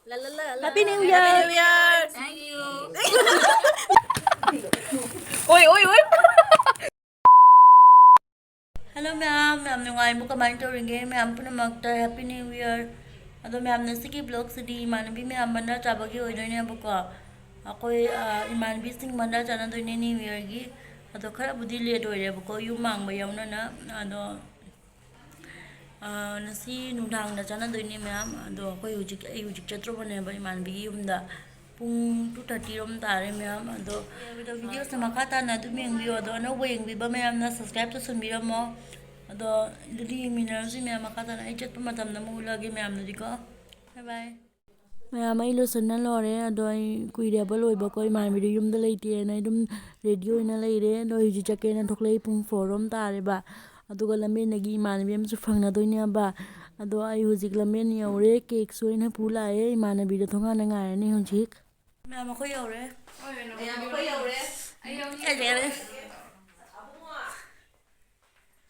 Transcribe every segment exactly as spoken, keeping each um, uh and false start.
Happy New Year! Thank you. Oi, oi, oi. Hello ꯃꯌꯥꯝ, ꯌꯥꯝ ꯅꯨꯡꯉꯥꯏꯕ, ꯀꯃꯥꯏꯅ ꯇꯧꯔꯤꯒꯦ? ꯃꯌꯥꯝ ꯄꯨꯝꯅꯃꯛꯇ Happy New Year꯫ ꯑꯗꯣ ꯃꯌꯥꯝꯅ ꯁꯤꯒꯤ vlogꯁꯤꯗꯤ ꯏꯃꯥꯟꯅꯕꯤ ꯃꯌꯥꯝ ꯃꯟꯗꯥ ꯆꯥꯕꯒꯤ ꯑꯣꯏꯗꯣꯏꯅꯦꯕꯀꯣ꯫ ꯑꯩꯈꯣꯏ, ꯑ, ꯏꯃꯥꯟꯅꯕꯤꯁꯤꯡ ꯃꯟꯗꯥ ꯆꯥꯅꯗꯣꯏꯅꯦ New Yearꯒꯤ꯫ ꯑꯗꯣ ꯈꯔꯕꯨꯗꯤ late ꯑꯣꯏꯔꯦꯕꯀꯣ, ꯌꯨꯝ ꯃꯥꯡꯕ ꯌꯥꯎꯅꯅ꯫ ꯑꯗꯣ ꯑꯥ, ꯉꯁꯤ ꯅꯨꯡꯗꯥꯡꯗ ꯆꯥꯟꯅꯗꯣꯏꯅꯦ ꯃꯌꯥꯝ꯫ ꯑꯗꯣ ꯑꯩꯈꯣꯏ ꯍꯧꯖꯤꯛ, ꯑꯩ ꯍꯧꯖꯤꯛ ꯆꯠꯇ꯭ꯔꯨꯕꯅꯦꯕ ꯏꯃꯥꯟꯅꯕꯤꯒꯤ ꯌꯨꯝꯗ꯫ ꯄꯨꯡ two thirty ꯔꯣꯝ ꯇꯥꯔꯦ ꯃꯌꯥꯝ꯫ ꯑꯗꯣ videoꯁꯦ ꯃꯈꯥ ꯇꯥꯅ ꯑꯗꯨꯝ ꯌꯦꯡꯕꯤꯌꯣ꯫ ꯑꯗꯣ ꯑꯅꯧꯕ ꯌꯦꯡꯕꯤꯕ ꯃꯌꯥꯝꯅ subscribe ꯇꯧꯁꯟꯕꯤꯔꯝꯃꯣ꯫ ꯑꯗꯣ ꯑꯗꯨꯗꯤ ꯌꯦꯡꯃꯤꯟꯅꯔꯁꯤ ꯃꯌꯥꯝ ꯃꯈꯥ ꯇꯥꯅ꯫ ꯑꯩ ꯆꯠꯄ ꯃꯇꯝꯗ ꯑꯃꯨꯛ ꯎꯠꯂꯛꯑꯒꯦ ꯃꯌꯥꯝꯗꯗꯤꯀꯣ꯫ Bye bye꯫ ꯃꯌꯥꯝ, ꯑꯩ ꯂꯣꯏꯁꯟꯅ ꯂꯣꯏꯔꯦ꯫ ꯑꯗꯣ ꯑꯩ ꯀꯨꯏꯔꯦꯕ ꯂꯣꯏꯕꯀꯣ, ꯏꯃꯥꯟꯅꯕꯤꯗꯣ ꯌꯨꯝꯗ ꯂꯩꯇꯦꯅ ꯑꯩ ꯑꯗꯨꯝ ready ꯑꯣꯏꯅ ꯂꯩꯔꯦ꯫ ꯑꯗꯣ ꯑꯩ ꯍꯧꯖꯤꯛ ꯆꯠꯀꯦꯅ ꯊꯣꯛꯂꯛꯏ, ꯄꯨꯡ four ꯔꯣꯝ ꯇꯥꯔꯦꯕ꯫ ꯑꯗꯨꯒ ꯂꯝꯕꯦꯟꯗꯒꯤ ꯏꯃꯥꯟꯅꯕꯤ ꯑꯃꯁꯨ ꯐꯪꯅꯗꯣꯏꯅꯦꯕ꯫ ꯑꯗꯣ ꯑꯩ ꯍꯧꯖꯤꯛ ꯂꯝꯕꯦꯟ ꯌꯧꯔꯦ, cakeꯁꯨ ꯑꯩꯅ ꯄꯨ ꯂꯥꯛꯑꯦ꯫ ꯏꯃꯥꯟꯅꯕꯤꯗꯣ ꯊꯣꯡꯒꯥꯟꯗ ꯉꯥꯏꯔꯅꯤ ꯍꯧꯖꯤꯛ꯫ ꯃꯌꯥꯝ, ꯑꯩꯈꯣꯏ ꯌꯧꯔꯦ꯫ ꯃꯌꯥꯝ, ꯑꯩꯈꯣꯏ ꯌꯧꯔꯦ꯫ ꯑꯩ ꯌꯧꯔꯦ꯫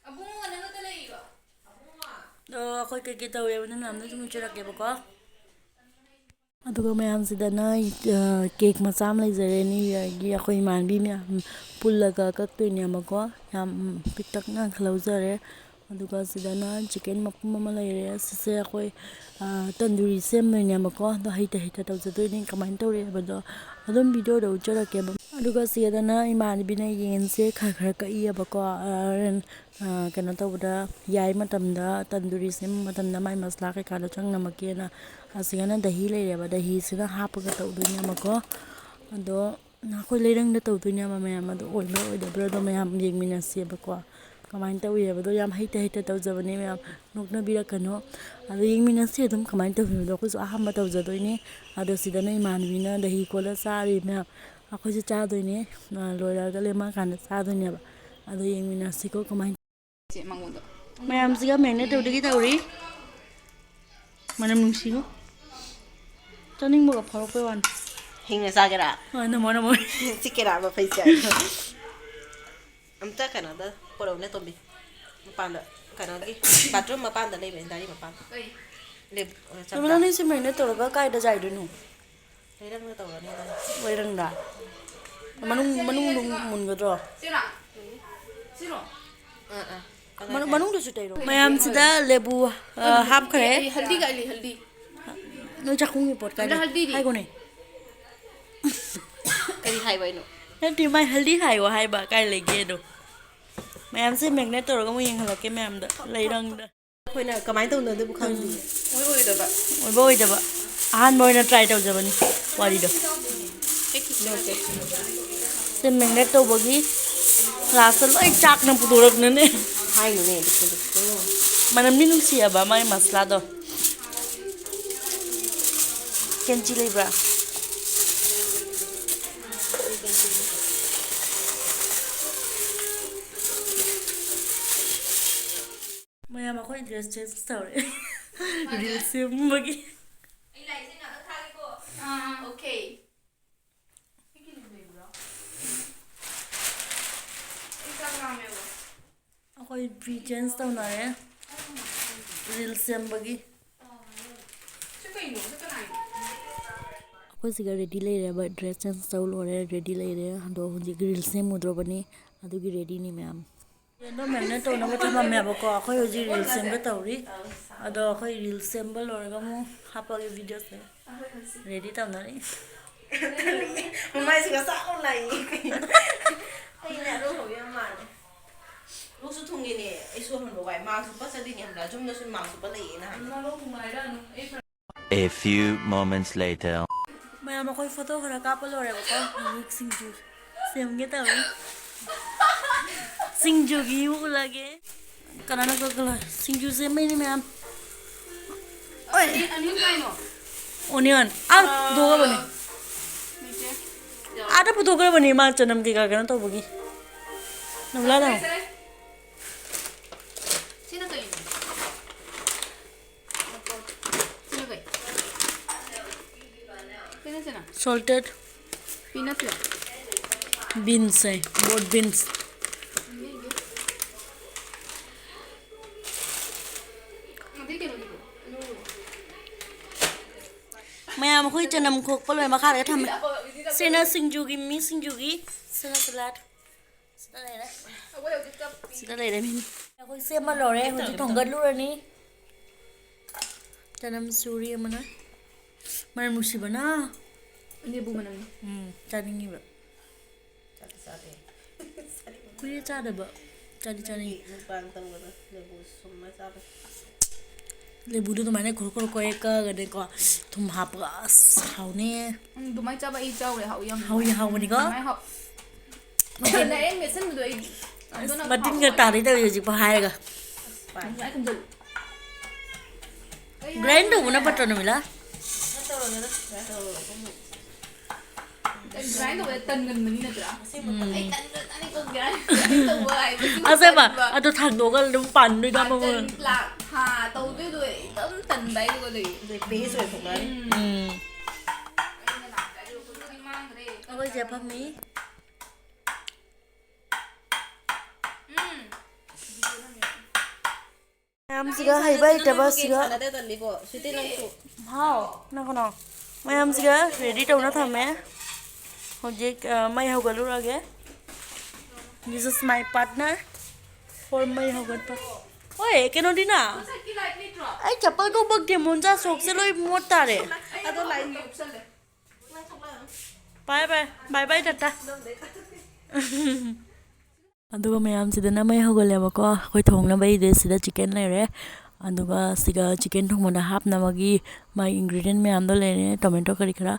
ꯑꯕꯨꯡꯉꯣ, ꯅꯪ ꯈꯛꯇ ꯂꯩꯔꯤꯕꯣ? ꯑꯗꯣ ꯑꯩꯈꯣꯏ ꯀꯩꯀꯩ ꯇꯧꯋꯦꯕ ꯅꯪ ꯃꯌꯥꯝꯗ ꯑꯗꯨꯝ ꯎꯠꯆꯔꯛꯀꯦꯕꯀꯣ꯫ ꯑꯗꯨꯒ ꯃꯌꯥꯝꯁꯤꯗꯅ, ꯑ, cake ꯃꯆꯥ ꯑꯃ ꯂꯩꯖꯔꯦ New Yearꯒꯤ꯫ ꯑꯩꯈꯣꯏ ꯏꯃꯥꯟꯅꯕꯤ ꯃꯌꯥꯝ ꯄꯨꯜꯂꯒ ꯀꯛꯇꯣꯏꯅꯦꯕꯀꯣ꯫ ꯌꯥꯝ ꯄꯤꯛꯇꯛꯅ ꯂꯧꯖꯔꯦ꯫ ꯑꯗꯨꯒ ꯁꯤꯗꯅ chicken ꯃꯄꯨꯝ ꯑꯃ ꯂꯩꯔꯦ꯫ ꯁꯤꯁꯦ ꯑꯩꯈꯣꯏ, ꯑ, ꯇꯟꯗꯨꯔꯤ ꯁꯦꯝꯗꯣꯏꯅꯦꯕꯀꯣ꯫ ꯑꯗꯣ ꯍꯩꯇ ꯍꯩꯇ ꯇꯧꯖꯗꯣꯏꯅꯦ꯫ ꯀꯃꯥꯏꯅ ꯇꯧꯔꯦ ꯍꯥꯏꯕꯗꯣ ꯑꯗꯨꯝ videoꯗ ꯎꯠꯆꯔꯛꯀꯦꯕ꯫ ꯑꯗꯨꯒ ꯁꯤꯗꯅ ꯏꯃꯥꯟꯅꯕꯤꯅ ꯌꯦꯟꯁꯦ ꯈꯔ ꯈꯔ ꯀꯛꯏꯌꯦꯕꯀꯣ꯫ ꯑ, ꯑ, ꯀꯩꯅꯣ ꯇꯧꯕꯗ, ꯌꯥꯏ ꯃꯇꯝꯗ, ꯇꯟꯗꯨꯔꯤ ꯁꯦꯝꯕ ꯃꯇꯝꯗ ꯃꯥꯏ ꯃꯁꯂꯥ ꯀꯩꯀꯥꯗꯣ ꯆꯪꯅꯕꯒꯤꯅ꯫ ꯑꯁꯤꯒꯅ ꯗꯍꯤ ꯂꯩꯔꯦꯕ, ꯗꯍꯤꯁꯤꯅ ꯍꯥꯞꯄꯒ ꯇꯧꯗꯣꯏꯅꯦꯕꯀꯣ꯫ ꯑꯗꯣ ꯑꯩꯈꯣꯏ ꯂꯩꯔꯪꯗ ꯇꯧꯗꯣꯏꯅꯦꯕ ꯃꯌꯥꯝ, ꯑꯗꯣ ꯑꯣꯏꯕ꯭ꯔꯥ ꯑꯣꯏꯗꯕ꯭ꯔꯥꯗꯣ ꯃꯌꯥꯝ ꯌꯦꯡꯃꯤꯟꯅꯁꯦꯕꯀꯣ꯫ ꯀꯃꯥꯏꯅ ꯇꯧꯏ ꯍꯥꯏꯕꯗꯣ ꯌꯥꯝ ꯍꯩꯇ ꯍꯩꯇ ꯇꯧꯖꯕꯅꯦ ꯃꯌꯥꯝ, ꯅꯣꯛꯅꯕꯤꯔꯛꯀꯅꯣ꯫ ꯑꯗꯣ ꯌꯦꯡꯃꯤꯟꯅꯁꯦ ꯑꯗꯨꯝ ꯀꯃꯥꯏꯅ ꯇꯧꯏ ꯍꯥꯏꯕꯗꯣ꯫ ꯑꯩꯈꯣꯏꯁꯨ ꯑꯍꯥꯟꯕ ꯇꯧꯖꯗꯣꯏꯅꯦ꯫ ꯑꯗꯣ ꯁꯤꯗꯅ ꯏꯃꯥꯟꯅꯕꯤꯅ ꯗꯍꯤ ꯀꯣꯠꯂ ꯆꯥꯔꯤ ꯃꯌꯥꯝ꯫ ꯑꯩꯈꯣꯏꯁꯨ ꯆꯥꯗꯣꯏꯅꯦ꯫ ꯑ, ꯂꯣꯏꯔꯒ ꯂꯦꯝꯃꯛꯑꯀꯥꯟꯗ ꯆꯥꯗꯣꯏꯅꯦꯕ꯫ ꯑꯗꯣ ꯌꯦꯡꯃꯤꯟꯅꯁꯤꯀꯣ ꯀꯃꯥꯏꯅ ꯆꯦ ꯃꯉꯣꯟꯗ꯫ ꯃꯌꯥꯝꯁꯤꯒ ꯃꯦꯅꯦ ꯇꯧꯗꯒꯤ ꯇꯧꯔꯤ꯫ ꯃꯅꯝ ꯅꯨꯡꯁꯤꯉꯣ꯫ ꯆꯥꯅꯤꯡꯕꯒ ꯐꯥꯎꯔꯛꯄꯩ ꯋꯥꯅꯤ꯫ ꯍꯤꯡꯅ ꯆꯥꯒꯦꯔꯥ? ꯑ, ꯅꯝꯃꯣ, ꯅꯝꯃꯣ꯫ ꯆꯤꯛꯀꯦꯔꯥ ꯃꯐꯩꯁꯦ? ꯑꯝꯇ ꯀꯩꯅꯣꯗ ꯄꯨꯔꯛꯎꯅꯦ, ꯇꯣꯝꯕꯤ꯫ ꯃꯄꯥꯟꯗ, ꯀꯩꯅꯣꯒꯤ, bathroom ꯃꯄꯥꯟꯗ ꯂꯩꯕꯅꯦ, ꯗꯥꯏꯔꯤ ꯃꯄꯥꯟꯗ꯫ ꯀꯩ? ꯂꯦꯞ-, ꯑ, ꯆꯝꯄ꯭ꯔꯥ꯫ ꯅꯪ ꯁꯤ ꯃꯦꯔꯤꯅꯦꯠ ꯇꯧꯔꯒ ꯀꯥꯏꯗ ꯆꯥꯏꯗꯣꯏꯅꯣ? ꯂꯩꯔꯪꯗ ꯇꯧꯔꯅꯤ꯫ ꯂꯩꯔꯪꯗ? ꯃꯅꯨꯡ, ꯃꯅꯨꯡꯗꯣ ꯃꯨꯟꯒꯗ꯭ꯔꯣ? ꯁꯤꯔꯣ? ꯁꯤꯔꯣ? ꯑꯥ, ꯑꯥ꯫ ꯃꯅꯨꯡ, ꯃꯅꯨꯡꯗꯁꯨ ꯇꯩꯔꯣ꯫ ꯃꯌꯥꯝꯁꯤꯗ ꯂꯦꯕꯨ, ꯑ, ꯍꯥꯞꯈ꯭ꯔꯦ꯫ ꯑꯩ ꯍꯜꯗꯤ ꯀꯥꯏ ꯂꯩ, ꯍꯜꯗꯤ? ꯅꯣꯏ ꯆꯥꯛꯈꯨꯝꯒꯤ ꯄꯣꯠ ꯀꯥꯏ ꯑꯗ ꯂꯩ? ꯍꯜꯗꯤꯗꯤ? ꯍꯥꯏꯒꯣꯅꯦ꯫ ꯀꯔꯤ ꯍꯥꯏꯕ ꯍꯥꯏꯅꯣ? ꯅꯠꯇꯦ, ꯃꯥꯏ ꯍꯜꯗꯤ ꯍꯥꯏꯌꯣ ꯍꯥꯏꯕ, ꯀꯥꯏ ꯂꯩꯒꯦꯗꯣ꯫ ꯃꯌꯥꯝꯁꯦ ꯃꯦꯒꯅꯦꯠ ꯇꯧꯔꯒ ꯑꯃꯨꯛ ꯌꯦꯡꯍꯜꯂꯛꯀꯦ ꯃꯌꯥꯝꯗ, ꯂꯩꯔꯪꯗ꯫ ꯑꯩꯈꯣꯏꯅ ꯀꯃꯥꯏꯅ ꯇꯧꯅꯣ ꯑꯗꯨꯕꯨ ꯈꯪꯗꯦ꯫ ꯑꯣꯏꯕ ꯑꯣꯏꯗꯕ꯫ ꯑꯣꯏꯕ ꯑꯣꯏꯗꯕ꯫ ꯑꯍꯥꯟꯕ ꯑꯣꯏꯅ ꯇ꯭ꯔꯥꯏ ꯇꯧꯖꯕꯅꯤ ꯋꯥꯔꯤꯗꯣ꯫ ꯁꯦ ꯃꯦꯒꯅꯦꯠ ꯇꯧꯕꯒꯤ ꯂꯥꯁꯇ ꯂꯣꯏ ꯆꯥꯛꯅ ꯄꯨꯊꯣꯔꯛꯅꯅꯦ꯫ ꯍꯥꯏꯅꯨꯅꯦ ꯑꯗꯨ ꯈꯪꯗꯦ꯫ ꯃꯅꯝꯗꯤ ꯅꯨꯡꯁꯤꯑꯕ ꯃꯥꯏ ꯃꯁꯂꯥꯗꯣ꯫ ꯀꯦꯟꯆꯤ ꯂꯩꯕ꯭ꯔꯥ? ꯃꯌꯥꯝ ꯑꯩꯈꯣꯏ ꯗ꯭ꯔꯦꯁ ꯆꯦꯟꯖ ꯇꯧꯔꯦ꯫ ꯔꯤꯜꯁ ꯁꯦꯝꯕꯒꯤ꯫ ꯑꯥ, ꯑꯥ꯫ ꯑꯣꯀꯦ꯫ ꯑꯩꯈꯣꯏ ꯄ꯭ꯔꯤ ꯆꯦꯟꯖ ꯇꯧꯅꯔꯦ ꯔꯤꯜꯁ ꯁꯦꯝꯕꯒꯤ꯫ ꯑꯩꯈꯣꯏ ꯁꯤꯒ ꯔꯦꯗꯤ ꯂꯩꯔꯦꯕ, ꯗ꯭ꯔꯦꯁ ꯆꯦꯟꯖ ꯇꯧ ꯂꯣꯏꯔꯦ, ꯔꯦꯗꯤ ꯂꯩꯔꯦ꯫ ꯑꯗꯣ ꯍꯧꯖꯤꯛ ꯔꯤꯜꯁ ꯁꯦꯝꯃꯨꯗ꯭ꯔꯣꯕꯅꯤ, ꯑꯗꯨꯒꯤ ꯔꯦꯗꯤꯅꯤ ꯃꯌꯥꯝ꯫ ꯌꯦꯟꯗꯣ ꯃꯦꯔꯤꯅꯦꯠ ꯇꯧꯅꯕ ꯊꯝꯃꯝꯃꯦꯕꯀꯣ, ꯑꯩꯈꯣꯏ ꯍꯧꯖꯤꯛ ꯔꯤꯜꯁ ꯁꯦꯝꯒꯦ ꯇꯧꯔꯤ꯫ ꯑꯗꯣ ꯑꯩꯈꯣꯏ ꯔꯤꯜꯁ ꯁꯦꯝꯕ ꯂꯣꯏꯔꯒ ꯑꯃꯨꯛ ꯍꯥꯞꯄꯒꯦ ꯚꯤꯗꯤꯑꯣꯁꯦ꯫ ꯔꯦꯗꯤ ꯇꯧꯅꯔꯤ꯫ ꯃꯃꯥꯏꯁꯤꯒ ꯆꯥꯛ ꯂꯥꯎꯅ ꯂꯥꯛꯏ꯫ ꯑꯩꯅ ꯑꯗꯨꯝ ꯍꯧꯕ ꯌꯥꯝ ꯃꯥꯜꯂꯦ꯫ ꯂꯣꯛꯁꯨ ꯊꯨꯡꯉꯤꯅꯦ꯫ ꯑꯩ ꯁꯣꯔ ꯍꯣꯟꯕ ꯋꯥꯏ꯫ ꯃꯥꯛꯁ ꯎꯞꯄ ꯆꯠꯂꯤꯅꯦ ꯈꯪꯕ꯭ꯔꯥ? ꯌꯨꯝꯗꯁꯨ ꯃꯥꯛꯁ ꯎꯞꯄ ꯂꯩꯌꯦꯅ ꯍꯥꯏ꯫ A few moments later. ꯃꯌꯥꯝ, ꯑꯩꯈꯣꯏ ꯐꯣꯇꯣ ꯈꯔ ꯀꯥꯞꯄ ꯂꯣꯏꯔꯦꯕꯀꯣ꯫ ꯍꯧꯖꯤꯛ ꯁꯤꯡꯖꯨ ꯁꯦꯝꯒꯦ ꯇꯧꯔꯤ꯫ ꯁꯤꯡꯖꯨꯒꯤ ꯎꯠꯂꯒꯦ꯫ ꯀꯅꯥꯅ ꯀꯛꯀꯂꯣꯏ? ꯁꯤꯡꯖꯨ ꯁꯦꯝꯕꯩꯅꯦ ꯃꯌꯥꯝ꯫ ꯑꯣꯏ꯫ ꯑꯅꯤ ꯀꯥꯏꯅꯣ? ꯑꯣꯅꯤꯌꯟ꯫ ꯑꯥ, ꯄꯨꯊꯣꯛꯈ꯭ꯔꯕꯅꯦ꯫ ꯂꯩꯇꯦ꯫ ꯑꯥꯗ ꯄꯨꯊꯣꯛꯈ꯭ꯔꯕꯅꯦ ꯃꯥ ꯆꯅꯝ ꯀꯩꯀꯥ ꯀꯩꯅꯣ ꯇꯧꯕꯒꯤ꯫ ꯅꯝꯂꯥꯗ ꯍꯪꯉꯨ꯫ ꯁꯤꯅ ꯀꯩꯅꯣ? ꯁꯤꯅ ꯀꯩ? ꯁꯤꯅ ꯁꯤꯅ? Salted. Peanuts ꯂꯣ? ꯕꯤꯟꯁ ꯍꯥꯏ, ꯕꯣꯔꯗ ꯕꯤꯟꯁ꯫ ꯑꯗꯩ ꯀꯩꯅꯣꯗꯨꯕꯨ? ꯑꯂꯨ꯫ ꯃꯌꯥꯝ ꯑꯩꯈꯣꯏ ꯆꯅꯝ ꯈꯣꯛꯄ ꯂꯣꯏ ꯃꯈꯥꯗꯒ ꯊꯝꯃꯦ꯫ ꯁꯤꯅ ꯁꯤꯡꯖꯨꯒꯤ, ꯃꯤ ꯁꯤꯡꯖꯨꯒꯤ꯫ ꯁꯤꯅ ꯁꯂꯥꯗ꯫ ꯁꯤꯗ ꯂꯩꯔꯦ꯫ ꯁꯤꯗ ꯂꯩꯔꯦ ꯃꯤ꯫ ꯑꯩꯈꯣꯏ ꯁꯦꯝꯃ ꯂꯣꯏꯔꯦ꯫ ꯍꯧꯖꯤꯛ ꯊꯣꯡꯒꯠꯂꯨꯔꯅꯤ꯫ ꯆꯅꯝ ꯁꯨꯔꯤ ꯑꯃꯅ꯫ ꯃꯅꯝ ꯅꯨꯡꯁꯤꯕꯅ꯫ ꯂꯦꯕꯨ ꯃꯅꯝ꯫ ꯎꯝ, ꯆꯥꯅꯤꯡꯉꯤꯕ꯫ ꯆꯥꯗꯤ ꯆꯥꯗꯦ꯫ ꯀꯨꯏꯔꯦ ꯆꯥꯗꯕ꯫ ꯆꯥꯗꯤ ꯆꯥꯅꯤꯡꯉꯤ꯫ ꯃꯨꯛꯕꯥꯡ ꯇꯧꯕꯗꯣ ꯂꯦꯕꯨ ꯁꯨꯝꯃ ꯆꯥꯕ꯫ ꯂꯦꯕꯨꯗꯣ ꯑꯗꯨꯃꯥꯏꯅ ꯈꯨꯔ ꯈꯨꯔ ꯈꯣꯏꯔ ꯀꯛꯑꯒꯅꯦꯀꯣ, ꯊꯨꯝ ꯍꯥꯞꯄꯒ ꯑꯁ ꯍꯥꯎꯅꯤ꯫ ꯎꯝ, ꯑꯗꯨꯃꯥꯏꯅ ꯆꯥꯕ ꯑꯩ ꯆꯥꯎꯔꯦ, ꯍꯥꯎ ꯌꯥꯝ꯫ ꯍꯥꯎ ꯌꯥꯝ ꯍꯥꯎꯕꯅꯤꯀꯣ꯫ ꯑꯗꯨꯃꯥꯏꯅ ꯍꯥꯎ-, ꯃꯇꯤꯟ-, ꯂꯥꯏꯔꯦꯟ ꯃꯦꯠꯁꯟꯕꯗꯣ ꯑꯩ ꯑꯁ, ꯑꯗꯨꯅ ꯃꯇꯤꯟꯒ ꯍꯥꯎꯕ ꯇꯥꯗꯣꯏ ꯇꯧꯋꯤ ꯍꯧꯖꯤꯛꯐꯥꯎ ꯍꯥꯏꯔꯒ꯫ ꯃꯥꯏ ꯈꯨꯝꯖꯜꯂꯨ꯫ ꯒ꯭ꯔꯥꯏꯟ ꯇꯧꯕꯅ ꯐꯠꯇ꯭ꯔꯣ, ꯅꯨꯃꯤꯂꯥ? ꯒ꯭ꯔꯥꯏꯟ ꯇꯧꯕꯗ ꯇꯟꯒꯟꯕꯅꯤ ꯅꯠꯇ꯭ꯔꯥ? ꯎꯝ꯫ ꯑꯩ ꯇꯟꯒ꯭ꯔꯖꯥꯠꯅꯤꯀꯣ ꯒ꯭ꯔꯥꯏꯟ ꯇꯧꯕ ꯍꯥꯏꯕꯁꯤꯃ ꯑꯁꯦꯡꯕ, ꯇꯟꯕ꯫ ꯑꯗꯣ ꯊꯥꯡꯗꯣꯛꯑꯒ ꯑꯗꯨꯝ ꯄꯥꯟꯗꯣꯏꯗꯣ ꯑꯃꯃꯝ꯫ ꯇꯟ ꯄ꯭ꯂꯥ-, ꯍꯥ, ꯇꯧꯗꯣꯏꯗꯣ ꯑꯩ ꯑꯗꯨꯝ ꯇꯟꯕ ꯍꯥꯏꯗꯨꯒ ꯂꯩ꯫ ꯑꯗꯩ ꯄꯦꯁ ꯑꯣꯏꯊꯣꯛꯅꯔꯦ꯫ ꯎꯝ꯫ ꯎꯝ꯫ ꯑꯩꯈꯣꯏ ꯆꯦ ꯐꯝꯃꯤ꯫ ꯎꯝ꯫ ꯃꯌꯥꯝꯁꯤꯒ ꯍꯩꯕ ꯍꯩꯇꯕꯁꯤꯒ꯫ ꯁꯥꯟꯅꯗꯦ ꯇꯜꯂꯤꯀꯣ꯫ ꯁ꯭ꯋꯤꯇꯤ ꯅꯪꯁꯨ꯫ ꯍꯥꯎ, ꯅꯪ ꯀꯅꯥ? ꯃꯌꯥꯝꯁꯤꯒ ꯔꯦꯗꯤ ꯇꯧꯅ ꯊꯝꯃꯦ꯫ ꯍꯧꯖꯤꯛ, ꯑ, ꯃꯩ ꯍꯧꯒꯠꯂꯨꯔꯒꯦ꯫ This is my partner for ꯃꯩ ꯍꯧꯒꯠꯄ꯫ ꯍꯣꯏ, ꯀꯩꯅꯣꯗꯤꯅ꯫ ꯑꯩ ꯆꯄꯜ ꯀꯧꯕ ꯗꯦꯃꯣꯟ ꯆꯥ ꯁꯣꯛꯁꯦ ꯂꯣꯏ ꯃꯣꯠ ꯇꯥꯔꯦ꯫ ꯑꯗꯣ ꯂꯥꯏꯟ ꯂꯦꯞꯁꯜꯂꯦ꯫ ꯕꯥꯏ ꯕꯥꯏ, ꯕꯥꯏ ꯕꯥꯏ, ꯇꯥꯇꯥ꯫ ꯑꯗꯨꯒ ꯃꯌꯥꯝꯁꯤꯗꯅ ꯃꯩ ꯍꯧꯒꯠꯂꯦꯕꯀꯣ꯫ ꯑꯩꯈꯣꯏ ꯊꯣꯡꯅꯕꯒꯤꯗꯤ ꯁꯤꯗ ꯆꯤꯀꯟ ꯂꯩꯔꯦ, ꯑꯗꯨꯒ ꯁꯤꯒ ꯆꯤꯀꯟ ꯊꯣꯡꯕꯗ ꯍꯥꯞꯅꯕꯒꯤ ꯃꯥꯒꯤ ꯏꯟꯒ꯭ꯔꯤꯗꯤꯌꯦꯟ ꯃꯌꯥꯝꯗꯣ ꯂꯩꯔꯦ, ꯇꯣꯃꯦꯇꯣ ꯀꯔꯤ ꯀꯔꯥ꯫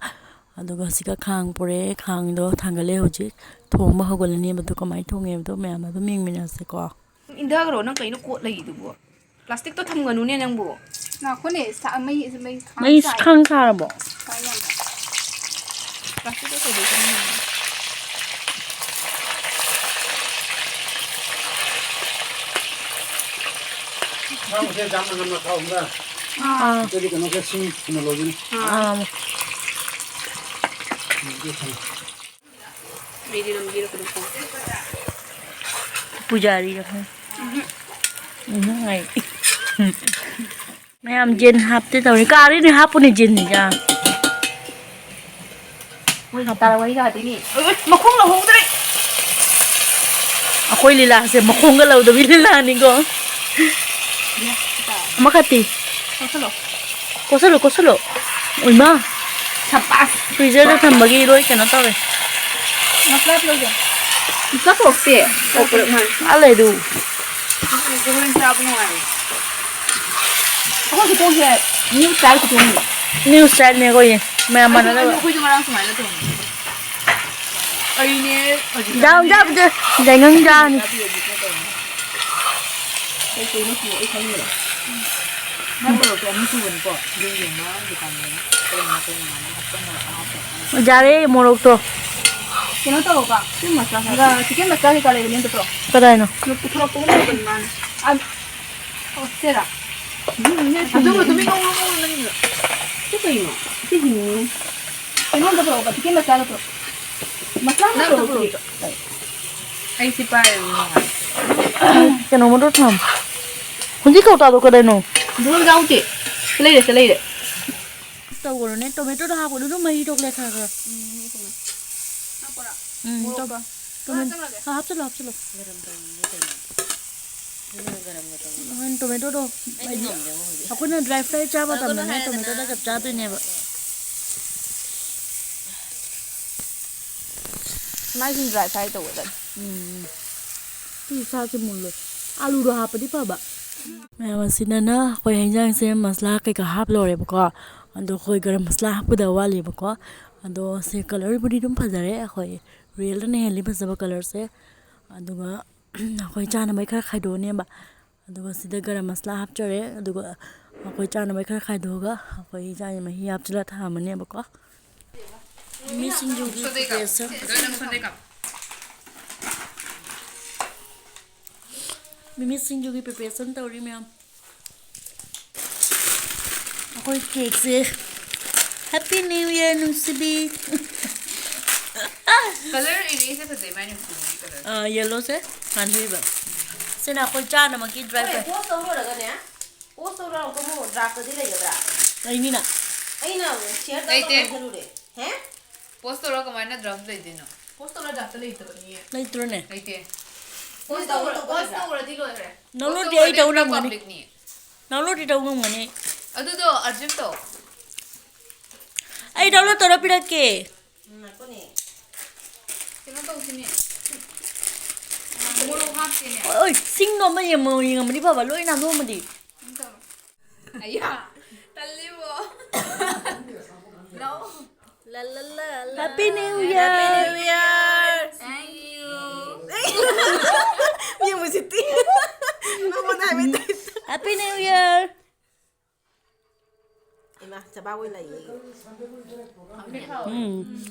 ꯑꯗꯨꯒ ꯁꯤꯒ ꯈꯥꯡ ꯄꯨꯔꯛꯑꯦ, ꯈꯥꯡꯗꯣ ꯊꯥꯡꯒꯠꯂꯦ꯫ ꯍꯧꯖꯤꯛ ꯊꯣꯡꯕ ꯍꯧꯒꯠꯂꯅꯦꯕ꯫ ꯑꯗꯣ ꯀꯃꯥꯏꯅ ꯊꯣꯡꯉꯦ ꯍꯥꯏꯕꯗꯣ ꯃꯌꯥꯝ ꯑꯗꯨꯝ ꯌꯦꯡꯃꯤꯟꯅꯁꯦꯀꯣ꯫ ꯏꯟꯊꯈ꯭ꯔꯣ, ꯅꯪ ꯀꯩꯅꯣ ꯀꯣꯠ ꯂꯩꯗꯨꯕꯣ? ꯄ꯭ꯂꯥꯁꯇꯤꯛꯇꯣ ꯊꯝꯒꯅꯨꯅꯦ ꯅꯪꯕꯨ꯫ ꯉꯥꯈꯣꯅꯦ, ꯁꯥ-, ꯃꯩ, ꯃꯩ ꯈꯥꯡ ꯃꯩ ꯁꯥꯏ꯫ ꯈꯥꯡ ꯁꯥꯔꯕꯣ? ꯁꯥꯏ ꯌꯥꯝꯅ꯫ ꯄ꯭ꯂꯥꯁꯇꯤꯛꯇꯣ ꯀꯩꯗꯧꯗꯣꯏꯅꯣ? ꯊꯥꯎꯁꯦ ꯌꯥꯝꯅ ꯉꯟꯅ ꯊꯥꯎ ꯑꯃꯒ꯫ ꯑꯥ꯫ ꯑꯗꯨꯗꯤ ꯀꯩꯅꯣꯒ ꯁꯤꯡ ꯊꯨꯅ ꯂꯧꯒꯅꯤ꯫ ꯑꯥ꯫ ꯑꯗꯨ ꯊꯝꯃꯣ꯫ ꯑꯩꯗꯤ ꯂꯝꯕꯤꯗ ꯀꯩꯅꯣ ꯄꯨ-, ꯄꯨꯖꯥꯔꯤꯔ ꯈꯪꯗꯦ꯫ ꯎꯝ꯫ ꯎꯝ, ꯍꯥꯏ꯫ ꯃꯌꯥꯝ ꯖꯦꯟ ꯍꯥꯞꯇꯦ ꯇꯧꯔꯤ꯫ ꯀꯥꯔꯤꯅꯦ ꯍꯥꯞꯄꯨꯅꯦ ꯖꯦꯟ ꯌꯥ꯫ ꯃꯣꯏ ꯇꯥꯔ ꯋꯥꯔꯤ ꯁꯥꯗꯣꯏꯅꯤ꯫ ꯃꯈꯣꯡ ꯂꯧꯍꯧꯗ꯭ꯔꯦ꯫ ꯑꯩꯈꯣꯏ ꯂꯤꯂꯥꯁꯦ ꯃꯈꯣꯡꯒ ꯂꯧꯗꯕꯤ ꯂꯤꯂꯥꯅꯤꯀꯣ꯫ ꯑꯃꯈꯛꯇꯤ꯫ ꯀꯣꯠꯁꯜꯂꯣ꯫ ꯀꯣꯠꯁꯜꯂꯣ, ꯀꯣꯠꯁꯜꯂꯣ꯫ ꯎꯏꯃꯥ꯫ ꯁꯕꯥꯁ꯫ ꯐ꯭ꯔꯤꯖꯔꯗ ꯊꯝꯕꯒꯤ ꯂꯣꯏ ꯀꯩꯅꯣ ꯇꯧꯔꯦ꯫ ꯃꯁꯂꯥ ꯂꯧꯗꯦ꯫ ꯏꯀꯥ ꯄꯣꯛꯇꯦ꯫ ꯄꯣꯛꯄꯗ ꯃꯥꯜꯂꯦ꯫ ꯑꯥ ꯂꯩꯗꯨ꯫ ꯑꯗꯨꯅꯦ ꯍꯣꯔꯦꯟ ꯆꯥꯕ ꯅꯨꯡꯉꯥꯏꯔꯣꯏ꯫ ꯑꯩꯈꯣꯏ ꯈꯨꯊꯣꯡꯁꯦ new style ꯈꯨꯊꯣꯡꯅꯤ꯫ New styleꯅꯦ ꯑꯩꯈꯣꯏꯁꯦ꯫ ꯃꯌꯥꯝ ꯑꯩꯈꯣꯏ, ꯃꯥꯟꯅꯗꯕ꯫ ꯑꯩꯈꯣꯏꯁꯨ ꯉꯔꯥꯡ ꯁꯨꯃꯥꯏꯅ ꯊꯣꯡꯉꯦ꯫ ꯑꯩꯅꯦ ꯍꯧꯖꯤꯛ ꯌꯥꯝ ꯆꯥꯕꯗ ꯌꯥꯏꯉꯪ ꯆꯥꯅꯤ꯫ ꯀꯩ ꯀꯩꯅꯣ ꯄꯨꯔꯛꯑꯦ ꯈꯪꯗꯦ꯫ ꯃꯥꯏ ꯃꯣꯔꯣꯛꯇꯣ ꯑꯃ ꯁꯨꯕꯅꯤꯀꯣ꯫ ꯑꯗꯨ ꯌꯦꯡꯉꯣ ꯗꯨꯀꯥꯟꯗ ꯀꯔꯝꯕ ꯀꯔꯝꯕ ꯍꯥꯞꯆꯟꯕ ꯍꯥꯞꯇꯕ꯫ ꯌꯥꯔꯦ ꯃꯣꯔꯣꯛꯇꯣ꯫ ꯀꯩꯅꯣ ꯇꯧꯔꯣꯕ꯫ ꯆꯤꯛꯀꯟ ꯃꯁꯂꯥ ꯈꯔ, ꯆꯤꯛꯀꯟ ꯃꯁꯂꯥ ꯀꯩꯀꯥ ꯂꯩꯕꯅꯦ ꯑꯝꯇ ꯄꯨꯔꯛꯑꯣ꯫ ꯀꯗꯥꯏꯅꯣ? ꯄꯨꯊꯣꯔꯛꯄꯒꯨꯝ ꯇꯧꯕꯅꯤ ꯃꯥꯅ꯫ ꯑ, ꯑꯣ, ꯁꯤꯔꯥ? ꯑꯗꯨꯒ ꯇꯨꯃꯤꯟ ꯉꯧꯔꯣ, ꯉꯧꯔꯣ ꯅꯪꯒꯤꯗꯣ꯫ ꯁꯤ ꯀꯩꯅꯣ? ꯁꯤ ꯍꯤꯡꯉꯤꯅꯦ꯫ ꯀꯩꯅꯣꯝꯇ ꯄꯨꯔꯛꯑꯣꯕ, ꯆꯤꯛꯀꯟ ꯃꯁꯂꯥꯗꯣ ꯄꯨꯔꯛꯑꯣ꯫ ꯃꯁꯂꯥ ꯑꯃ ꯅꯪ ꯑꯝꯇ ꯄꯨꯔꯛꯑꯣ, ꯄꯨꯔꯛꯑꯣ꯫ ꯆꯤꯛꯀꯟ꯫ ꯑꯩ ꯁꯤ ꯄꯥꯏꯔꯒꯦ ꯅꯨꯡꯉꯥꯏ꯫ ꯀꯩꯅꯣ ꯃꯔꯨ ꯊꯝ-, ꯍꯧꯖꯤꯛ ꯀꯧꯇꯥꯗꯣ ꯀꯗꯥꯏꯅꯣ? ꯑꯗꯨꯝ ꯌꯥꯎꯗꯦ꯫ ꯁꯤ ꯂꯩꯔꯦ, ꯁꯤ ꯂꯩꯔꯦ꯫ ꯇꯧꯒꯅꯨꯅꯦ, ꯇꯣꯃꯦꯇꯣꯗꯣ ꯍꯥꯞꯄꯣ, ꯑꯗꯨꯝ ꯃꯍꯤ ꯊꯣꯛꯂꯦ ꯈꯔ ꯈꯔ꯫ ꯎꯝ, ꯍꯥꯄꯣꯔꯥ? ꯎꯝ, ꯃꯣꯔꯣꯛꯀ꯫ ꯇꯣ-, ꯇꯣꯃꯦ-, ꯍꯥꯞꯆꯜꯂꯒꯦ꯫ ꯍꯥ, ꯍꯥꯞꯆꯜꯂꯣ, ꯍꯥꯞꯆꯜꯂꯣ꯫ ꯒꯔꯝ ꯇꯧꯔꯤꯅꯦ ꯀꯩꯅꯣ꯫ ꯑꯗꯨꯅ ꯒꯔꯝꯒ ꯇꯧꯔꯤꯅꯦ꯫ ꯎꯝ, ꯇꯣꯃꯦꯇꯣꯗꯣ, ꯑꯩꯗꯤ ꯍꯥꯏꯗꯤ, ꯉꯝꯗꯦꯕ ꯍꯧꯖꯤꯛ꯫ ꯑꯩꯈꯣꯏꯅ dry fry ꯆꯥ ꯇꯧꯒꯅꯨ ꯃꯇꯝꯗꯅꯦ ꯍꯥꯏꯔꯦꯗꯅ꯫ ꯇꯣꯃꯦꯇꯣꯗ ꯆꯞ ꯆꯥꯗꯣꯏꯅꯦꯕ꯫ ꯃꯥꯏꯁꯤꯡ dry fry ꯇꯧꯒꯗꯕꯅꯤ꯫ ꯎꯝ꯫ ꯁꯤ ꯁꯥꯁꯦ ꯃꯨꯜꯂꯣꯏ꯫ ꯑꯂꯨꯗꯣ ꯍꯥꯞꯄꯗꯤ ꯐꯕ꯫ ꯃꯌꯥꯝ ꯑꯁꯤꯅꯅ ꯑꯩꯈꯣꯏ ꯍꯤꯟꯖꯥꯡꯁꯦ ꯃꯁꯂꯥ ꯀꯩꯀꯥ ꯍꯥꯞ ꯂꯣꯏꯔꯦꯕꯀꯣ꯫ ꯑꯗꯣ ꯑꯩꯈꯣꯏ ꯒꯔꯝ ꯃꯁꯂꯥ ꯍꯥꯞꯀꯗꯕ ꯋꯥꯠꯂꯤꯕꯀꯣ꯫ ꯑꯗꯣ ꯁꯤ colourꯕꯨꯗꯤ ꯑꯗꯨꯝ ꯐꯖꯔꯦ꯫ ꯑꯩꯈꯣꯏ realꯗꯅ ꯍꯦꯜꯂꯤ ꯐꯖꯕ colourꯁꯦ꯫ ꯑꯗꯨꯒ ꯑꯩꯈꯣꯏ ꯆꯥꯅꯕꯩ ꯈꯔ ꯈꯥꯏꯗꯣꯛꯑꯅꯦꯕ꯫ ꯑꯗꯨꯒ ꯁꯤꯗ ꯒꯔꯝ ꯃꯁꯂꯥ ꯍꯥꯞꯆꯔꯦ꯫ ꯑꯗꯨꯒ ꯑꯩꯈꯣꯏ ꯆꯥꯅꯕꯩ ꯈꯔ ꯈꯥꯏꯗꯣꯛꯑꯒ ꯑꯩꯈꯣꯏ ꯏꯟꯖꯥꯡꯁꯦ ꯃꯍꯤ ꯍꯥꯞꯆꯤꯜꯂ ꯊꯝꯃꯅꯦꯕꯀꯣ꯫ ꯃꯤꯃꯤ ꯁꯤꯡꯖꯨꯒꯤ preparation꯫ ꯃꯤꯃꯤ ꯁꯤꯡꯖꯨꯒꯤ preparation ꯇꯧꯔꯤ ꯃꯌꯥꯝ꯫ ꯑꯩꯈꯣꯏ cakeꯁꯦ꯫ Happy New Year, ꯅꯨꯡꯁꯤꯕꯤ꯫ Colour ꯏꯔꯤꯁꯦ ꯐꯖꯩ, ꯃꯥꯏ ꯅꯨꯡꯁꯤꯕꯤꯒꯤ colour꯫ ꯑꯥ, yellowꯁꯦ ꯉꯥꯟꯕꯤꯕ꯫ ꯁꯤꯅ ꯑꯩꯈꯣꯏ ꯆꯥꯅꯕꯒꯤ dry ꯍꯣꯏ, fry꯫ Post ꯇꯧ ꯂꯣꯏꯔꯒꯅꯦ꯫ Post ꯇꯧ ꯂꯣꯏꯔꯒ ꯑꯃꯨꯛ draftꯇꯗꯤ ꯂꯩꯒꯗ꯭ꯔꯥ? ꯂꯩꯅꯤꯅ꯫ ꯑꯩꯅ share ꯂꯩꯇꯦ꯫ ꯇꯧꯔ ꯊꯝꯖꯜꯂꯨꯔꯦ꯫ ꯍꯦ? ꯄꯣꯁ ꯇꯧꯔ ꯀꯃꯥꯏꯅ ꯗ꯭ꯔꯥꯐ ꯂꯩꯗꯣꯏꯅꯣ? ꯄꯣꯁ ꯇꯧꯔ ꯗ꯭ꯔꯥꯐꯇ ꯂꯩꯇꯕꯅꯤꯌꯦ꯫ ꯂꯩꯇ꯭ꯔꯣꯅꯦ? ꯂꯩꯇꯦ꯫ ꯄꯣꯁ ꯇꯧꯔ ꯄꯣꯁ ꯇꯧꯔꯗꯤ ꯂꯣꯏꯈ꯭ꯔꯦ꯫ ꯅꯪ ꯄꯣꯁ ꯂꯣꯠꯇꯦ, ꯑꯩ ꯇꯧꯔꯗꯤ ꯇꯧ ꯄꯨꯔꯥ ꯉꯝꯒꯅꯤ꯫ ꯄꯕ꯭ꯂꯤꯛꯅꯤ꯫ ꯅꯪ ꯂꯣꯠꯇꯦ, ꯇꯧ ꯉꯝꯒꯅꯤ꯫ ꯑꯗꯨꯗꯣ ꯑꯔꯖꯤꯞ ꯇꯧ꯫ ꯑꯩ ꯗꯥꯎꯟꯂꯣꯗ ꯇꯧꯔ ꯄꯤꯔꯛꯀꯦ꯫ ꯎꯝ, ꯉꯥꯏꯈꯣꯅꯦ꯫ ꯀꯩꯅꯣ ꯇꯧꯁꯤꯅꯦ꯫ ꯃꯣꯔꯣꯛ ꯍꯥꯞꯇꯦꯅꯦ꯫ ꯑꯣꯏ, ꯁꯤꯡꯗꯣ ꯑꯃ ꯌꯦꯡꯉꯝꯃꯗꯤ ꯐꯕ, ꯂꯣꯏ ꯅꯥꯟꯊꯣꯛꯑꯝꯃꯗꯤ꯫ ꯑꯗꯨꯝ ꯇꯧꯔꯣ꯫ ꯑꯌꯥ, ꯇꯜꯂꯤꯕꯣ꯫ No꯫ La la la la꯫ Happy New Year! Happy New Year! Thank you꯫ ꯌꯦꯡꯉꯨ ꯁꯤꯇꯤ꯫ ꯅꯉꯣꯟꯗ ꯍꯥꯏꯕ ꯇꯥꯏꯞꯇ꯫ Happy New Year! ꯏꯃꯥ, ꯆꯕꯥ ꯑꯣꯏꯅ ꯂꯩꯌꯦ꯫ ꯎꯝ꯫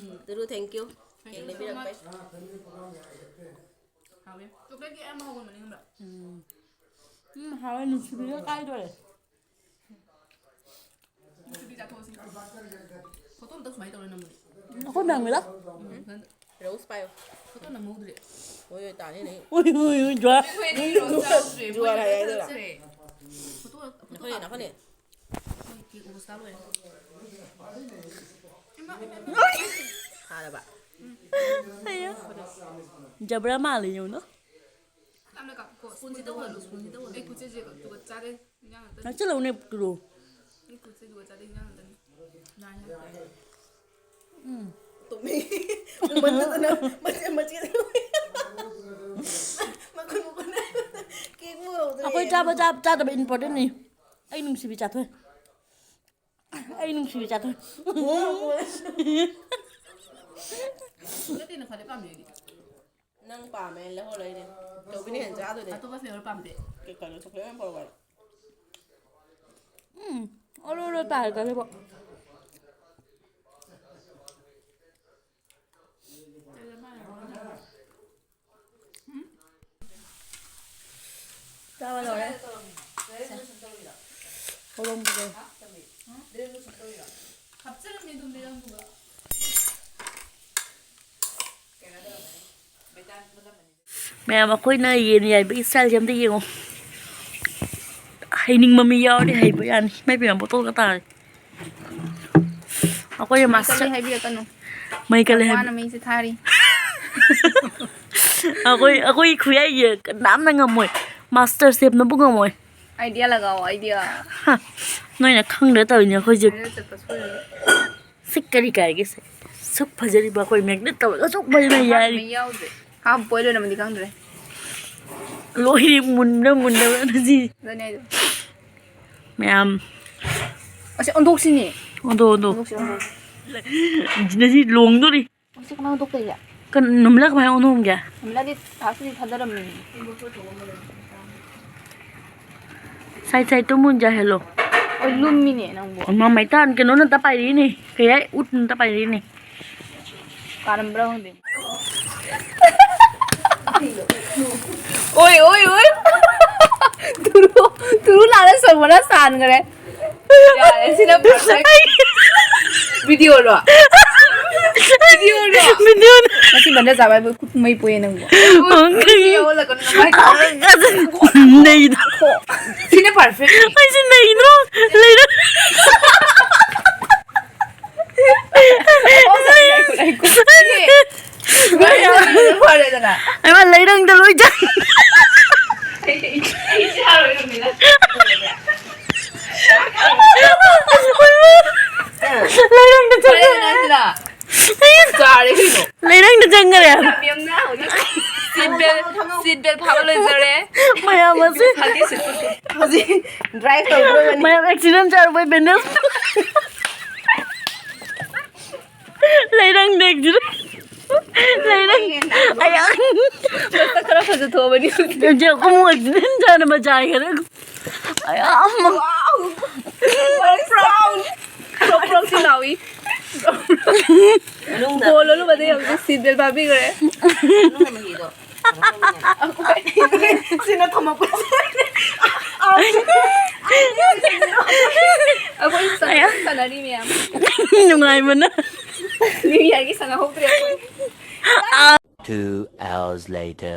ꯇꯨꯔꯨ, thank you꯫ ꯀꯦꯛ ꯂꯩꯕꯤꯔꯛꯄꯩ꯫ ꯍꯥꯎꯋꯦ꯫ ꯆꯣꯀ꯭ꯂꯦꯠꯀꯤ ꯑꯌꯥꯝꯕ ꯍꯧꯕ ꯃꯅꯤꯡ ꯈꯪꯕ꯭ꯔꯥ? ꯎꯝ꯫ ꯎꯝ, ꯍꯥꯎꯋꯦ, ꯅꯨꯡꯁꯤꯕꯤꯒ ꯀꯥꯏꯗꯣꯔꯦ꯫ ꯅꯨꯡꯁꯤꯕꯤ ꯆꯥꯊꯣꯛꯑꯁꯤ꯫ ꯐꯣꯇꯣ ꯑꯝꯇ ꯁꯨꯃꯥꯏꯅ ꯇꯧꯔ ꯅꯝꯃꯨꯅꯦ꯫ ꯑꯩꯈꯣꯏ ꯃꯌꯥꯝꯒꯤꯗ? ꯎꯝ, ꯔꯣꯁ ꯄꯥꯏꯌꯣ꯫ ꯐꯣꯇꯣ ꯅꯝꯍꯧꯗ꯭ꯔꯦ꯫ ꯍꯣꯏ, ꯍꯣꯏ, ꯇꯥꯅꯤ ꯅꯦ꯫ ꯎꯏ, ꯎꯏ, ꯎꯏ, ꯖ꯭ꯋꯥ꯫ ꯑꯩꯈꯣꯏ ꯑꯅꯤ ꯔꯣꯁ ꯆꯥꯍꯧꯗ꯭ꯔꯦ꯫ ꯖ꯭ꯋꯥ ꯃꯣꯏ ꯍꯥꯏ ꯍꯥꯏꯗꯣꯏꯔꯥ? ꯆꯠꯈ꯭ꯔꯦ꯫ ꯐꯣꯇꯣ, ꯐꯣꯇꯣ ꯅꯈꯣꯏꯅꯦ, ꯀꯥꯞꯄ꯫ ꯅꯈꯣꯏꯅꯦ꯫ ꯃꯣꯏ ꯀꯦꯛ ꯔꯣꯁ ꯆꯥ ꯂꯣꯏꯔꯦ꯫ ꯏꯃꯥ, ꯏꯃꯥ, ꯏꯃꯥ꯫ ꯐꯥꯔꯕ? ꯑꯌꯥ꯫ ꯖꯕ꯭ꯔꯥ ꯃꯥꯜꯂꯦ ꯌꯦꯡꯉꯨꯅ꯫ ꯌꯥꯝꯅ ꯀꯥꯞꯄꯨꯀꯣ꯫ ꯁ꯭ꯄꯨꯟꯁꯤꯗ ꯑꯣꯜꯂꯣ, ꯁ꯭ꯄꯨꯟꯁꯤꯗ ꯑꯣꯜꯂꯣ꯫ ꯑꯩ ꯈꯨꯠꯁꯦ ꯖꯨꯒꯣꯠ ꯆꯥꯗꯦ꯫ ꯏꯟꯖꯥꯡ ꯉꯥꯛꯇꯅꯤ꯫ ꯅꯛꯁꯤꯜꯂꯛꯎꯅꯦ, ꯄꯨꯔꯛꯑꯣ꯫ ꯑꯩ ꯈꯨꯠꯁꯦ ꯖꯨꯒꯣꯠ ꯆꯥꯗꯦ, ꯏꯟꯖꯥꯡ ꯉꯥꯛꯇꯅꯤ꯫ ꯅꯥꯏ ꯍꯥꯏꯕ꯫ ꯎꯝ꯫ ꯇꯨꯝꯃꯤ꯫ ꯎꯃꯟꯗꯗꯅ ꯃꯆꯦꯠ ꯃꯆꯦꯠ꯫ ꯃꯈꯨꯟ ꯃꯈꯨꯟ꯫ ꯀꯦꯛ ꯃꯨꯍꯧꯗ꯭ꯔꯦ꯫ ꯑꯩꯈꯣꯏ ꯆꯥꯕ ꯆꯥ-, ꯆꯥꯗꯕ important ꯅꯤ꯫ ꯑꯩ ꯅꯨꯡꯁꯤꯕꯤ ꯆꯥꯊꯣꯛꯑꯦ꯫ ꯑꯩ ꯅꯨꯡꯁꯤꯕꯤ ꯆꯥꯊꯣꯛꯑꯦ꯫ ꯅꯠꯇꯦ, ꯅꯪ ꯈ꯭ꯋꯥꯏꯗꯩ ꯄꯥꯝꯃꯦ ꯑꯩꯗꯤ꯫ ꯅꯪ ꯄꯥꯝꯃꯦ ꯂꯩꯍꯧꯔꯣ ꯑꯩꯗꯤ꯫ ꯆꯧꯕꯤꯅ ꯍꯦꯟꯅ ꯆꯥꯗꯣꯏꯅꯦ꯫ ꯑꯇꯣꯞꯄ flavor ꯄꯥꯝꯗꯦ꯫ ꯀꯩ ꯀꯩꯅꯣ chocolate ꯑꯣꯏꯅ ꯄꯣꯔꯛꯑꯣ꯫ ꯎꯝ, ꯑꯣꯔꯣ ꯑꯣꯔꯣ ꯇꯥꯔꯦ ꯇꯜꯂꯦꯕꯣ꯫ ꯆꯥꯕ ꯂꯣꯏꯔꯦ꯫ ꯍꯧꯔꯝꯕꯗꯣ꯫ ꯃꯌꯥꯝ, ꯑꯩꯈꯣꯏꯅ ꯌꯦꯟ ꯌꯥꯏꯕꯒꯤ style ꯁꯦ ꯑꯝꯇ ꯌꯦꯡꯉꯣ꯫ ꯍꯩꯅꯤꯡꯕ ꯃꯤ ꯌꯥꯎꯔꯗꯤ ꯍꯩꯕ ꯌꯥꯅꯤ꯫ ꯏꯃꯥꯏ ꯄꯦꯝꯃ, ꯕꯣꯇꯜꯒ ꯇꯥꯔꯦ꯫ ꯑꯩꯈꯣꯏꯅ ꯃꯥꯁꯇꯔ ꯍꯥꯏꯕꯤꯔꯛꯀꯅꯨ꯫ ꯃꯩ ꯀꯜꯂꯦ ꯍꯥꯏꯕ꯫ ꯋꯥꯅ ꯃꯩꯁꯦ ꯊꯥꯔꯤ꯫ ꯑꯩꯈꯣꯏ, ꯑꯩꯈꯣꯏ ꯈꯨꯌꯥꯏꯁꯦ ꯀꯅꯥꯝꯅ ꯉꯝꯃꯣꯏ꯫ ꯃꯥꯁꯇꯔ ꯁꯦꯞꯅꯕꯨ ꯉꯝꯃꯣꯏ꯫ ꯑꯥꯏꯗꯤꯌꯥ ꯂꯒꯥꯎ, ꯑꯥꯏꯗꯤꯌꯥ꯫ ꯍꯥ, ꯅꯣꯏꯅ ꯈꯪꯗ꯭ꯔ ꯇꯧꯔꯤꯅꯦ ꯑꯩꯈꯣꯏꯁꯦ꯫ ꯁꯤ ꯀꯔꯤ ꯀꯥꯏꯒꯦ ꯁꯦ? ꯁꯨꯛ ꯐꯖꯔꯤꯕ ꯑꯩꯈꯣꯏ ꯃꯦꯒꯅꯦꯠ ꯇꯧꯔꯒ ꯁꯨꯛ ꯐꯖꯅ ꯌꯥꯔꯤ꯫ ꯃꯩ ꯌꯥꯎꯗ꯭ꯔꯦ꯫ ꯍꯥꯞꯄꯣꯏ ꯂꯣꯏꯅꯃꯗꯤ ꯈꯪꯗ꯭ꯔꯦ꯫ ꯂꯣꯏꯔꯦ, ꯃꯨꯟꯕ꯭ꯔꯥ ꯃꯨꯟꯗꯕ꯭ꯔꯥ ꯅꯁꯤ꯫ ꯑꯗꯨꯅꯦ ꯍꯥꯏꯗꯣ꯫ ꯃꯌꯥꯝ꯫ ꯑꯁꯤ ꯑꯣꯟꯊꯣꯛꯁꯤꯅꯦ꯫ ꯑꯣꯟꯊꯣꯛ, ꯑꯣꯟꯊꯣꯛ꯫ ꯑꯣꯟꯊꯣꯛꯁꯤ, ꯑꯣꯟꯊꯣꯛꯁꯤ꯫ ꯅꯁꯤ ꯂꯣꯡꯗꯣꯔꯤ꯫ ꯑꯁꯤ ꯀꯃꯥꯏꯅ ꯑꯣꯟꯊꯣꯛꯇꯣꯏꯁꯦ? ꯀꯟ-, ꯅꯨꯃꯤꯠꯂ ꯀꯃꯥꯏꯅ ꯑꯣꯟꯊꯣꯛꯒꯦ? ꯅꯨꯃꯤꯠꯂꯗꯤ ꯐꯥꯁꯇꯗꯤ ꯊꯥꯗꯔꯝꯃꯤꯅꯦ꯫ Side ꯁꯥꯏꯠꯇꯣ ꯃꯨꯟꯖꯥ hello. ꯑꯣ, ꯂꯨꯝꯃꯤꯅꯦ ꯅꯪꯕꯨ꯫ ꯃꯃꯩ ꯇꯥꯟ ꯀꯩꯅꯣꯅ ꯇ ꯄꯥꯏꯔꯤꯅꯦ꯫ ꯀꯩ ꯍꯥꯏ? ꯎꯠꯅ ꯇ ꯄꯥꯏꯔꯤꯅꯦ꯫ ꯀꯥꯔꯝꯕ꯭ꯔꯥ ꯈꯪꯗꯦ꯫ ꯑꯣꯏ, ꯑꯣꯏ, ꯑꯣꯏ꯫ ꯇꯨꯔꯨ, ꯇꯨꯔꯨ ꯂꯥꯜꯂ ꯁꯣꯃꯣꯂꯥ ꯁꯥꯟꯈ꯭ꯔꯦ꯫ ꯌꯥꯔꯦ, ꯁꯤꯅ perfect꯫ ꯚꯤꯗꯤꯑꯣꯔꯣ? ꯚꯤꯗꯤꯑꯣꯔꯣ? ꯚꯤꯗꯤꯑꯣꯅꯦ꯫ ꯉꯁꯤ ꯃꯟꯗ ꯆꯥꯕ ꯍꯥꯏꯕ ꯈꯨꯠ ꯃꯩ ꯄꯣꯛꯑꯦ ꯅꯪꯕꯨ꯫ ꯑꯣ, ꯈꯪꯉꯤ꯫ ꯅꯩꯗꯣ꯫ ꯁꯤꯅ perfect꯫ ꯑꯩꯁꯦ ꯅꯩꯗ꯭ꯔꯣ? ꯂꯩꯔ-, ꯐꯔꯦꯗꯅ꯫ ꯑꯩꯃ ꯂꯩꯔꯪꯗ ꯂꯣꯏ ꯆꯪ-, ꯂꯩꯔꯪꯗ ꯆꯪ-, ꯐꯔꯦꯗꯅ ꯁꯤꯅ꯫ ꯆꯥꯔꯦ ꯀꯩꯅꯣ꯫ ꯂꯩꯔꯪꯗ ꯆꯪꯈꯔꯦ꯫ Seat belt, seat belt ꯐꯥꯕ ꯂꯣꯏꯖꯔꯦ꯫ ꯃꯌꯥꯝ ꯑꯁꯤ ꯍꯧꯖꯤꯛ drive ꯇꯧꯗ꯭ꯔꯕꯅꯤ꯫ ꯃꯌꯥꯝ accident ꯆꯥꯔꯨꯕꯩ bandage꯫ ꯂꯩꯔꯪꯗ accident꯫ ꯂꯩꯔꯪ-, ꯑꯌꯥ꯫ ꯃꯁꯛ ꯈꯔ ꯐꯖꯊꯣꯛꯑꯕꯅꯤ ꯍꯧꯖꯤꯛ꯫ ꯍꯧꯖꯤꯛ ꯑꯃꯨꯛ accident ꯆꯥꯅꯕ ꯆꯥꯏꯈꯔꯦ꯫ ꯑꯌꯥ, ꯑꯃ꯫ Wow! Brown! ꯄ꯭ꯔꯣꯛ ꯄ꯭ꯔꯣꯛꯁꯨ ꯂꯥꯎꯏ꯫ ꯃꯅꯨꯡꯗ ꯒꯣꯜ ꯂꯣꯜꯂꯨꯕꯗꯒꯤ ꯍꯧꯖꯤꯛ seat belt ꯐꯥꯕꯤꯈ꯭ꯔꯦ꯫ ꯃꯅꯨꯡꯗ ꯃꯍꯤꯗꯣ ꯀꯩꯅꯣ ꯇꯧꯕꯅꯦ꯫ ꯁꯤꯅ ꯊꯝꯃꯛꯄ꯫ ꯑꯩꯈꯣꯏ ꯁꯥꯟꯅꯔꯤ ꯃꯌꯥꯝ꯫ ꯅꯨꯡꯉꯥꯏꯕꯅ꯫ New Yearꯒꯤ ꯁꯥꯟꯅꯍꯧꯗ꯭ꯔꯦ ꯑꯩꯈꯣꯏ꯫ Two hours later.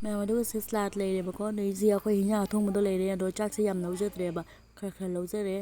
ꯃꯌꯥꯝ, ꯑꯗꯨꯒ ꯁꯤ salad ꯂꯩꯔꯦꯕꯀꯣ꯫ ꯑꯗꯩꯁꯤ ꯑꯩꯈꯣꯏ ꯍꯤꯟꯖꯥꯡ ꯑꯊꯣꯡꯕꯗꯣ ꯂꯩꯔꯦ꯫ ꯑꯗꯣ ꯆꯥꯛꯁꯦ ꯌꯥꯝ ꯂꯧꯖꯗ꯭ꯔꯦꯕ, ꯈꯔ ꯈꯔ ꯂꯧꯖꯔꯦ꯫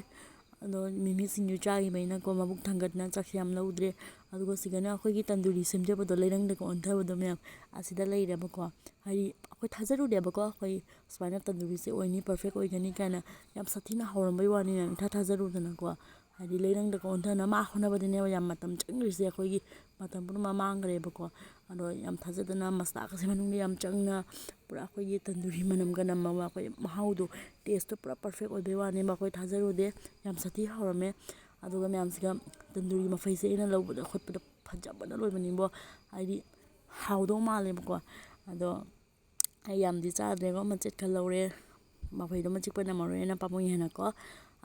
ꯑꯗꯣ ꯃꯤꯃꯤ ꯁꯤꯡꯖꯨ ꯆꯥꯈꯤꯕꯅꯤꯅꯀꯣ, ꯃꯕꯨꯛ ꯊꯟꯒꯠꯇꯅ ꯆꯥꯛꯁꯦ ꯌꯥꯝ ꯂꯧꯗ꯭ꯔꯦ꯫ ꯑꯗꯨꯒ ꯁꯤꯗꯅ ꯑꯩꯈꯣꯏꯒꯤ ꯇꯟꯗꯨꯔꯤ ꯁꯦꯝꯖꯕꯗꯣ, ꯂꯩꯔꯪꯗꯒ ꯑꯣꯟꯊꯕꯗꯣ ꯃꯌꯥꯝ ꯑꯁꯤꯗ ꯂꯩꯔꯦꯕꯀꯣ꯫ ꯍꯥꯏꯗꯤ ꯑꯩꯈꯣꯏ ꯊꯥꯖꯔꯨꯗꯦꯕꯀꯣ, ꯑꯩꯈꯣꯏ ꯁꯨꯃꯥꯏꯅ ꯇꯟꯗꯨꯔꯤꯁꯦ ꯑꯣꯏꯅꯤ, perfect ꯑꯣꯏꯒꯅꯤ ꯀꯥꯏꯅ꯫ ꯌꯥꯝ ꯁꯥꯊꯤꯅ ꯍꯥꯎꯔꯝꯕꯩ ꯋꯥꯅꯤ ꯃꯌꯥꯝ, ꯏꯊꯥ ꯊꯥꯖꯔꯨꯗꯅꯀꯣ꯫ ꯍꯥꯏꯗꯤ ꯂꯩꯔꯪꯗꯒ ꯑꯣꯟꯊꯅ ꯃꯥ ꯍꯣꯠꯅꯕꯗꯅꯦꯕ ꯌꯥꯝ ꯃꯇꯝ ꯆꯪꯈ꯭ꯔꯤꯁꯦ, ꯑꯩꯈꯣꯏꯒꯤ ꯃꯇꯝ ꯄꯨꯝꯅꯃꯛ ꯃꯥꯡꯈ꯭ꯔꯦꯕꯀꯣ꯫ ꯑꯗꯣ ꯌꯥꯝ ꯊꯥꯖꯗꯅ ꯃꯁꯂꯥꯒꯁꯦ ꯃꯅꯨꯡꯗ ꯌꯥꯝ ꯆꯪꯅ, ꯄꯨꯔꯥ ꯑꯩꯈꯣꯏꯒꯤ ꯇꯟꯗꯨꯔꯤ ꯃꯅꯝꯒ ꯅꯝꯃꯒ ꯑꯩꯈꯣꯏ ꯃꯍꯥꯎꯗꯣ, taste ꯇꯣ ꯄꯨꯔꯥ perfect ꯑꯣꯏꯕꯩ ꯋꯥꯅꯦꯕ꯫ ꯑꯩꯈꯣꯏ ꯊꯥꯖꯔꯨꯗꯦ, ꯌꯥꯝ ꯁꯥꯊꯤ ꯍꯥꯎꯔꯝꯃꯦ꯫ ꯑꯗꯨꯒ ꯃꯌꯥꯝꯁꯤꯒ ꯇꯟꯗꯨꯔꯤ ꯃꯐꯩꯁꯦ ꯑꯩꯅ ꯂꯧꯕꯗ ꯈꯣꯠꯄꯗ ꯐꯖꯕꯅ ꯂꯣꯏꯕꯅꯤꯕꯣ꯫ ꯍꯥꯏꯗꯤ ꯍꯥꯎꯗꯧ ꯃꯥꯜꯂꯦꯕꯀꯣ꯫ ꯑꯗꯣ ꯑꯩ ꯌꯥꯝꯗꯤ ꯆꯥꯗ꯭ꯔꯦꯀꯣ, ꯃꯆꯦꯠ ꯈꯔ ꯂꯧꯔꯦ, ꯃꯐꯩꯗꯣ ꯃꯆꯤꯛꯄ ꯅꯝꯃꯔꯣꯏꯅ ꯄꯥꯝꯃꯨꯏ ꯍꯥꯏꯅꯀꯣ꯫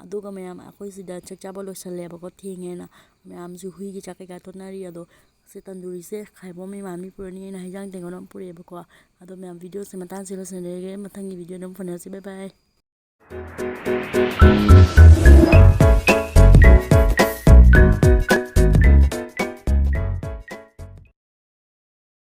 ꯑꯗꯨꯒ ꯃꯌꯥꯝ, ꯑꯩꯈꯣꯏ ꯁꯤꯗ ꯆꯥꯛ ꯆꯥꯕ ꯂꯣꯏꯁꯜꯂꯦꯕꯀꯣ, ꯊꯦꯡꯉꯦꯅ꯫ ꯃꯌꯥꯝꯁꯨ ꯍꯨꯏꯒꯤ ꯆꯥꯛ ꯀꯩꯀꯥ ꯇꯣꯠꯅꯔꯤ꯫ ꯑꯗꯣ ꯁꯤ ꯇꯟꯗꯨꯔꯤꯁꯦ ꯈꯥꯏꯕꯣꯝ ꯏꯃꯥꯟꯕꯤ ꯄꯨꯔꯅꯤ, ꯑꯩꯅ ꯍꯩꯖꯥꯡ ꯇꯦꯡꯀꯣꯠ ꯑꯃ ꯄꯨꯔꯛꯑꯦꯕꯀꯣ꯫ ꯑꯗꯣ ꯃꯌꯥꯝ, video ꯁꯦ ꯃꯇꯥꯡꯁꯤ ꯂꯣꯏꯁꯤꯟꯖꯔꯒꯦ, ꯃꯊꯪꯒꯤ video ꯗ ꯑꯃꯨꯛ ꯐꯥꯎꯅꯔꯁꯤ꯫ Bye bye꯫